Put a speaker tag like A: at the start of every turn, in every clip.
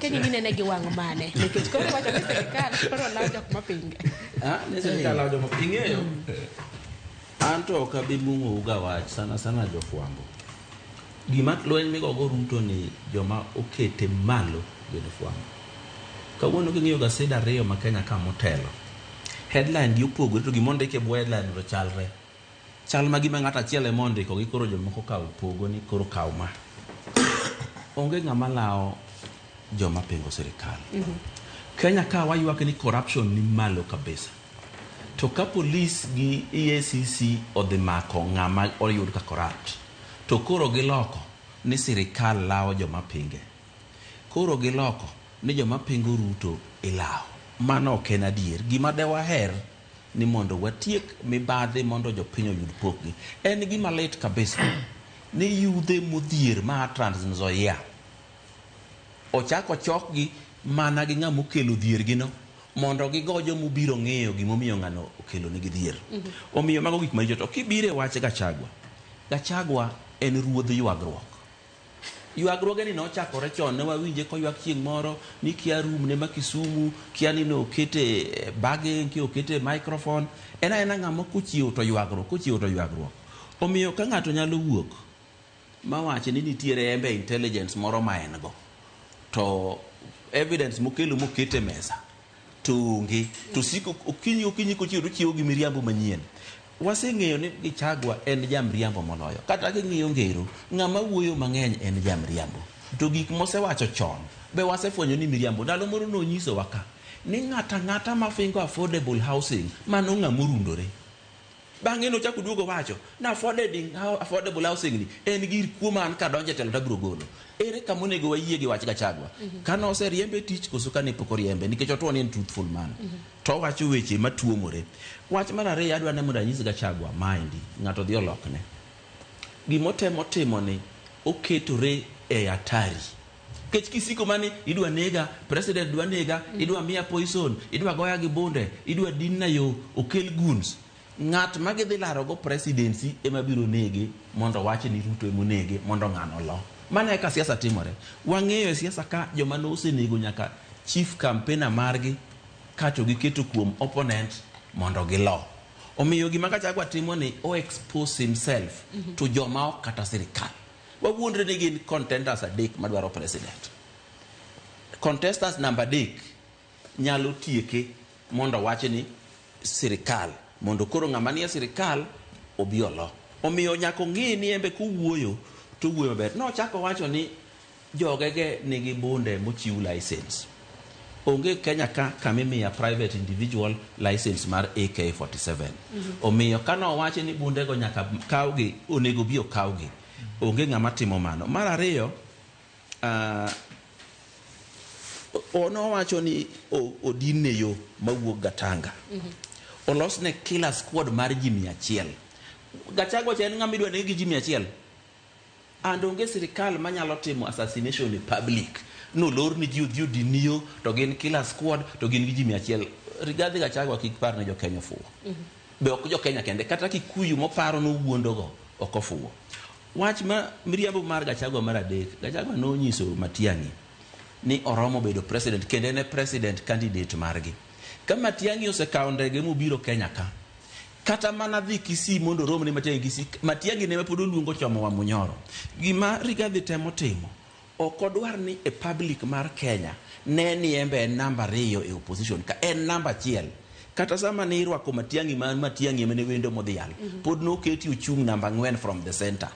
A: Akia ni inene gi wang' mane nikech koro iwacho ni sirikal koro lawo jok mapinge.
B: Ah, ni sirikal lawo joma ing'eyo. An to ok abi mung'ou ga wach sana sana jofwambo. Gima lweny migogo Ruto ni joma okete malo gin fwambo. Kawuono king'iyo gasede ariyo ma Kenya ka motelo, headline gi opogore to gima ondik e bwo headline to chalre. Chal ma gima ng'ato achiel ema ondiko gi koro jomoko kawo pogo ni koro kaw ma. Onge ng'ama lawo joma pingo sirikal. Kenya ka waywak ni corruption ni malo kabisa. To ka polis gi EACC odhi mako ng'ama oyud ka corrupt, to koro giloko ni sirikal lawo joma pinge. Koro giloko ni joma pingo Ruto ilawo. Mano ok en adier. Gima de waher ni mondo watiek mibadhi mondo jopiny oyud pokgi. En gima lit kabisa ni yudhe modhier ma Trans Nzoia ochak ochokgi mana gi ng'ama okelo dhiergino mondo gigo joma obiro ng'iyo gimomiyo ng'ano okelo nigi dhier. Omiyo mago gik maricho. To kibiro e wach Gachagua, Gachagua en ruodh ywagruok. Ywagruoge ni nochakore chon, ne wawinje koywak chieng' moro ni kia room ne ma Kisumu, kia ni nokete bage, kia okete microphone. En aena ng'ama kochiew to ywagruok, kochiew to ywagruok. Omiyo ka ng'ato nyalo wuok mawachi ni nitiere embe intelligence moro ma en go, to evidence mokelo mokete mesa to onge, to siko okinyi okinyi kochiew to ochiewo gi miriambo manyien. Waseng'eyo ni Gachagua en jamriambo moloyo. Kata king'iyo ngero, ng'ama wuoyo mang'eny en jamriambo. To gik mosewacho chon be wasefwenyo ni miriambo. Ndalo moro nonyisowa ka ni ng'ata ng'ata mafingo affordable housing mano ng'ama orundore. Bang'e nochako oduogo wacho ni affordable housing ni en gir kuo ma an kadonjo e telo to abiro golo. Ere kama onego wayie gi wach Gachagua? Kane oseriembe e tich koso kane pok oriembe? Nikech otuo ni en truthful man. To owacho weche matuomore. Wach mar ariyo adwa ni mondo anyis Gachagua maendi, ng'ato odhi olokne. Gimotemo timo ni oketore e hatari. Nikech kisiko mani idwa nega, president dwa nega, idwa miya poison, idwa goya gi bunde, idwa dinna yo, okel goons. Ng'at ma gidhi larogo presidency ema biro nege mondo owach ni Ruto ema onege mondo ng'ano olo. Mano e kaka siasa timore. Wang'eyo e siasa ka joma nosenego nyaka chief campaigner margi kato giketo kuom opponent mondo gilo. Omiyo gima Gachagua timo ni o expose himself to joma ok kata sirikal. Wawuondre ni gin contenders adek madwaro president. Contestants namba adek nyalo tieke mondo owach ni sirikal mondo koro ng'ama nie sirikal obi olo. Omiyo nyaka ong'i ni embe kowuoyo to owuoyo maber. Nochako owacho ni jogege nigi bunde mochiw license. Onge Kenya ka kama imiya private individual license mar AK47. Omiyo kane owachi ni bundego nyaka kawgi, onego bi okawgi. Onge ng'ama timo mano. Mar ariyo, nowacho ni odinne yo mawuok Gatanga. Olosne killer squad mar ji 100. Gachagua cha en ng'ama idwa neg gi ji 100. And onge sirikal manyalo timo assassination e public. Nolor ni ji odhi odin yo to gin killer squad to gin gi ji 100. Rigathi Gachagua kik par ni jo Kenya ofuwo. Be ok jo Kenya kende, kata Kikuyu moparo nowuondogo ok ofuwo. Wach ma miriambo mar Gachagua mar adek, Gachagua nonyiso Matiang'i ni oromo bedo president kendo en e president candidate margi. Ka Matiang'i osekawo ndege mobiro Kenya ka, kata mana dhi Kisii mondo orom ne Matiang'i Kisii, Matiang'i ne pod oluongo chomo Wamunyoro. Gima Rigathi temo timo, ok odwar ni e public mar Kenya ne ni embe en namba ariyo e opposition ka en namba achiel. Kata sama ne irwako Matiang'i ma Matiang'i ema ne wendo modhial, pod noketi ochung' namba 4 from the center.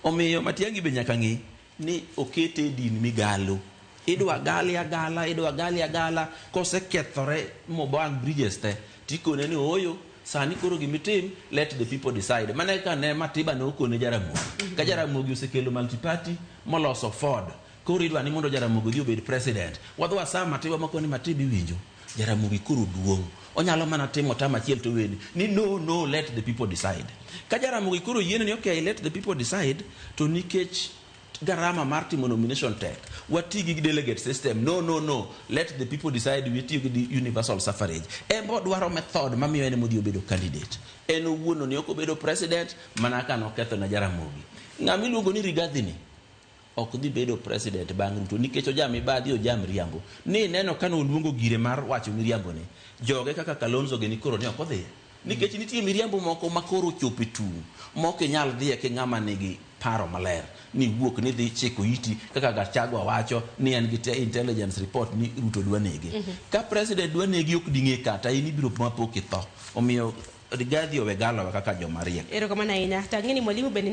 B: Omiyo Matiang'i be nyaka ng'e ni okete e din migalo. Idwa gali agala, idwa gali agala, kosekethore mobang bridges te, tikone ni ooyo, sani koro gimitim, let the people decide. Mano e kaka ne Matiba ne okone Jaramogi. Ka Jaramogi osekelo multi-party moloso Ford, koro idwa ni mondo Jaramogi odhi obed president. Wadhi wasa Matiba makoni Matiba iwinjo, Jaramogi koro duong'. Onyalo mana timo term achiel to weni ni no no let the people decide. Ka Jaramogi koro yiene ni okay let the people decide to nikech garama mar timo nomination tek wati gi delegate system no no no let the people decide witiyo gi universal suffrage en bo dwaro method mamiyo en modhi obedo candidate en owuon ni ok obedo president mana ka noketho na Jaramogi ng'ama iluongo ni Rigathi ni Ok dhi bedo president bang' Ruto nikech ojam mibadhi, ojam riambo. Ni neno ka noluongo gire mar wacho miriambo ni joge kaka Kalonzo gini koro ne ok odhi. Nikech nitie miriambo moko ma koro ochopo e tung' mok inyal dhiye ki ng'ama nigi paro maler ni wuok ni dhi chiko iti kaka Gachagua wacho ni en gi intelligence report ni Ruto dwa nege. Ka president dwa negi ok ding'e kata in ibiro ma pok itho. Omiyo Rigathi owe galowa kaka joma riek.
A: Erokamano ahinya. To ang'e ni mwalimu bende